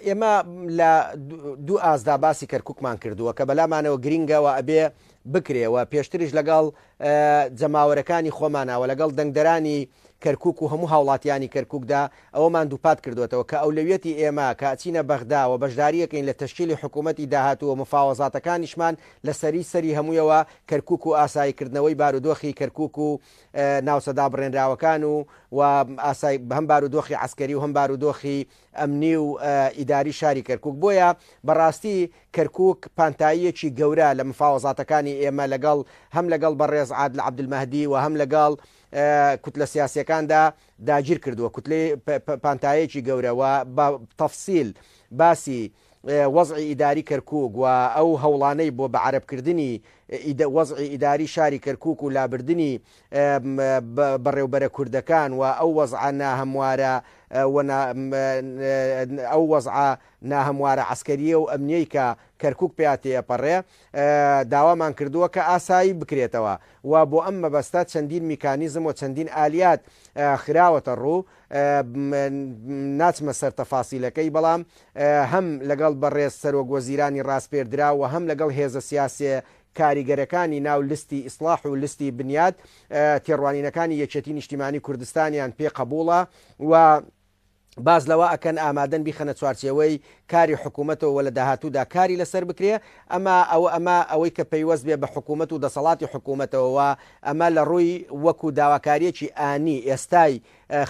ئێمە لە دوو ئاستدا باسی کەرکوکمان کردووە کە بەلامانەوە گرینگە و ئەبێ بکرێ و پێشتریش لەگەڵ جەماوەرەکانی خۆمانا و لەگەڵ دەنگدەرانی کەرکوک و هەموو هاوڵاتیانی کەرکوکدا ئەوەمان دووپات کردووەتەوە کە ئەولەویەتی ئێمە کە ئەچینە بەغدا و بەشدارییەکەین لە تەشکیلی حکوومەتی داهاتوو و مفاوەزاتەکانیشمان لە سەری سەری هەموویەوە کەرکوک و ئاساییکردنەوەی بارودۆخی کەرکوک و ناوچە دابڕێنراوەکان و و ئاسای هەم بارودۆخی عەسکەری و هەم بارودۆخی ئەمنی و ئیداری شاری کەرکوک بۆیە بەڕاستی کەرکوک پانتاییەکی گەورە لە مفاوەزاتەکانی ئێمە لەگەڵ هەم لەگەڵ بەڕێز عادل عەبدولمەهدی و هەم لەگەڵ کوتلە سیاسیەکاندا داگیر کردووە کوتلەی پانتایەکی گەورە و بە تەفسیل باسی وەزعی ئیداری کەرکوک و ئەو هەوڵانەی بۆ بە عەرەبکردنی وەزعی ئیداری شاری کەرکوک و لابردنی بەڕێوبەرە کوردەکان و ئەو وەزعە ناهەموارە و ئەو وەزعە ناهەموارە عەسکەرییە و ئەمنیەی کە کەرکوک پیا تێئەپەڕێ داوامان کردووە کە ئاسایی بکرێتەوە و بۆ ئەم مەبەستە چەندین میکانیزم و چەندین ئالیات خراوەتە ڕوو ناچمە سەر تەفاسیلەکەی بەڵام هەم لەگەڵ بەڕێز سەرۆک وەزیرانی ڕاسپێردراو و هەم لەگەڵ هێزە سیاسیە کاریگەرەکانی ناو لستی ئیسڵاح و لستی بنیاد تێڕوانینەکانی یەکێتی نیشتیمانی کوردستانیان پێ قەبوڵە و باس لەوە ئەکەن ئامادەن بیخەنە چوارچێوەی کاری حکوومەتەوە و لە داهاتوودا کاری لەسەر بکرێ ئەما ئەوە ئەمە ئەوەی کە پەیوەست بێ بە حکوومەت و دەسەڵاتی حکوومەتەوە و ئەمە لە ڕووی وەکو داواکارییەکی ئانی ئێستای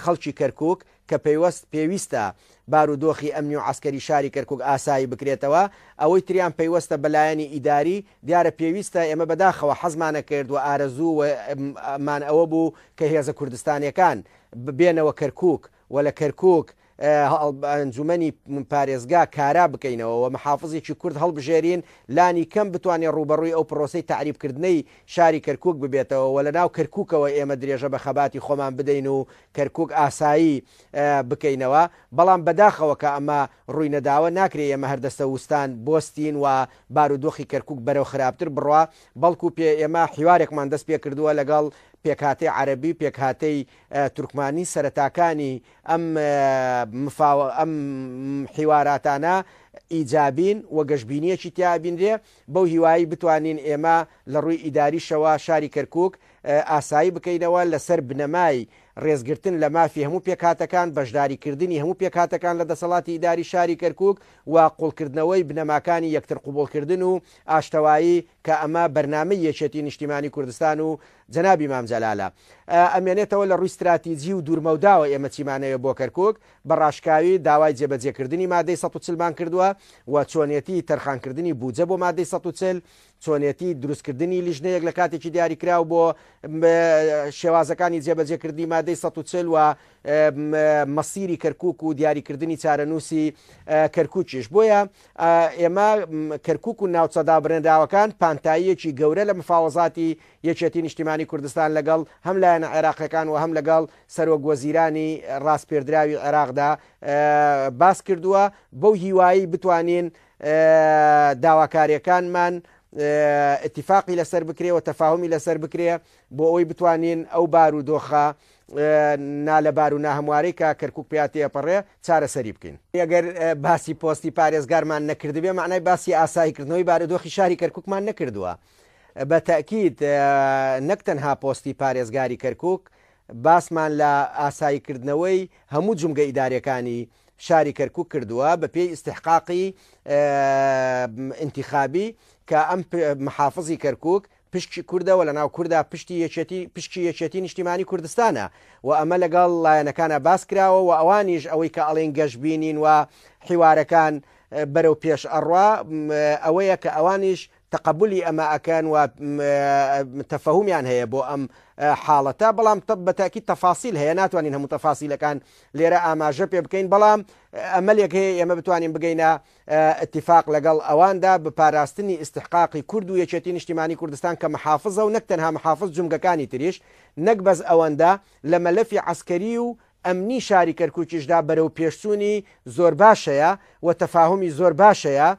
خەڵکی کەرکووک کە پەیوەست پێویستە بارودۆخی ئەمنی و عەسکەری شاری کەرکوک ئاسایی بکرێتەوە، ئەوەی تریان پەیوەستە بە لایەنی ئیداری، دیارە پێویستە، ئێمە بەداخەوە حەزمانەکرد و ئارەزوو مان ئەوە بوو کە هێزە کوردستانیەکان بێنەوە کەرکوک و لە کەرکوک ئەنجومەنی پارێزگا کارا بکەینەوە و محافزێکی کورد هەڵبژێرین لانی کەم بتوانێ ڕووبەڕووی ئەو پرۆسەی تەعریبکردنەی شاری کەرکوک ببێتەوە و لەناو کەرکوکەوە ئێمە درێژە بە خەباتی خۆمان بدەین و کەرکوک ئاسایی بکەینەوە، بەڵام بەداخەوە کە ئەمە ڕووی نەداوە، ناکرێ ئێمە هەر دەستە وستان بۆستین و بارودۆخی کەرکوک بەرەو خراپتر بڕوا، بەڵکو پێ ئێمە حیوارێکمان دەست پێکردووە لەگەڵ پێکهاتەی عەرەبی و پێکهاتەی تورکمانی، سەرەتاکانی ئەم مفاوە ئەم حیواراتانە ئیجابین و گەشبینیەکی تیا ئەبینرێ، بەو هیوایەی بتوانین ئێمە لە ڕووی ئیداریشەوە شاری کەرکوک ئاسایی بکەینەوە لەسەر بنەمای ڕێزگرتن لە مافی هەموو پێکهاتەکان، بەشداریکردنی هەموو پێکهاتەکان لە دەسەڵاتی ئیداری شاری کەرکوک و قوڵکردنەوەی بنەماکانی یەکتر قبوڵکردن و ئاشتەوایی کە ئەمە بەرنامەی یەکێتی نیشتیمانی کوردستان و جەنابی مام جەلالە. ئەمێنێتەوە لە ڕووی ستراتیجی و دوورمەوداوە ئێمە چیمانەوێ بۆ کەرکوک بە ڕاشکاوی داوای جێبەجێکردنی مادەی 140 مان کردووە و چۆنێتی تەرخانکردنی بوجە بۆ مادەی 140 چۆنێتی دروستکردنی لیژنەیەک لە کاتێکی دیاریکراو بۆ شێوازەکانی جێبەجێکردنی مادەی 140 و مەسیری کەرکک و دیاریکردنی چارەنووسی کەرکوکیش بۆیە ئێمە کەرکک و ناوچە دابرێنراوەکان پانتاییەکی گەورە لە مفاوەزاتی یەکێتی نیشتیمانی کوردستان لەگەڵ هەم لایەنە عێراقیەکان و هەم لەگەڵ سەرۆک وەزیرانی ڕاسپێردراوی عێراقدا باس کردووە بەو هیوایی بتوانین داواکاریەکانمان ئیتیفاقی لەسەر بکرێ و تەفاهومی لەسەر بکرێ بۆ ئەوەی بتوانین ئەو بارودۆخە نالەبار و ناهەموارەی کە کەرکوک پیا تێپەڕێ چارەسەری بکەین. ئەگەر باسی پۆستی پارێزگارمان نەکردبێ مەعنای باسی ئاساییکردنەوەی بارودۆخی شاری کەرکوکمان نەکردووە. بە تەئکید نەک تەنها پۆستی پارێزگاری کەرکوک، باسمان لە ئاساییکردنەوەی هەموو جومگە ئیداریەکانی شاری کەرکوک کردووە بە پێی ئیستحقاقی ئینتیخابی کە ئەم محافزی کەرکوک پشکی کوردە و لەناو کوردا پشتی یەکێتی پشکی یەکێتی نیشتیمانی کوردستانە و ئەمە لەگەڵ لایەنەکانە باس کراوە و ئەوانیش ئەوەی کە ئەڵێن گەشبینین و حیوارەکان بەرەو پێش ئەڕوا ئەوەیە کە ئەوانیش تەقەبولی ئەمە ئەکەن و تەفەهومیان هەیە بۆ ئەم حاڵەتە، بەڵام بە تاکید تەفاسیل هەیە ناتوانین هەموو تەفاسیلەکان لێرە ئاماژە پێ بکەین، بەڵام ئەمەلێک هەیە ئێمە بتوانین بگەینە ئیتیفاق لەگەڵ ئەواندا بە پاراستنی ئیستحقاقی کورد و یەکێتی نیشتیمانی کوردستان کە محافزە و نەک تەنها محافز جومگەکانی تریش نەک بەس ئەوەندە لە مەلەفی عەسکەری و ئەمنی شاری کەرکوکیشدا بەرەو پێشچوونی زۆر باش هەیە و تەفاهومی زۆر باش هەیە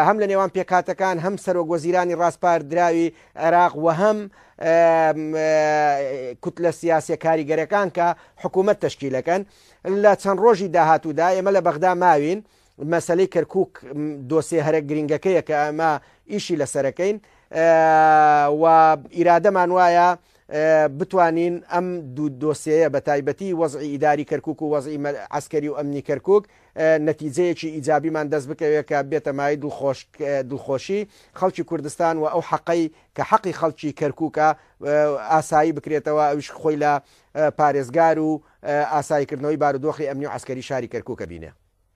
هەم لە نێوان پێکهاتەکان هەم سەرۆک وەزیرانی ڕاسپاردراوی عێراق و هەم کوتلە سیاسیە کاریگەرەکان کە حکوومەت تەشکیلەکەن لە چەند ڕۆژی داهاتوودا ئێمە لە بەغدا ماوین. مەسەلەی کەرکوک دۆسیە هەرە گرینگەکەیە کە ئەمە ئیشی لەسەرەکەین و ئیرادەمان وایە بتوانین ئەم دوو دۆسیەیە بە تایبەتی وەزعی ئیداری کەرکوک و وەزعی عەسکەری و ئەمنی کەرکوک نەتیجەیەکی ئیجابیمان دەست بکەوێت کە بێتە مایەی دڵخۆشی خەڵکی کوردستان و ئەو حەقەی کە حەقی خەڵکی کەرکوکە ئاسایی بکرێتەوە ئەویش خۆی لە پارێزگار و ئاساییکردنەوەی بارودۆخی ئەمنی و عەسکەری شاری کەرکوکە بینێ.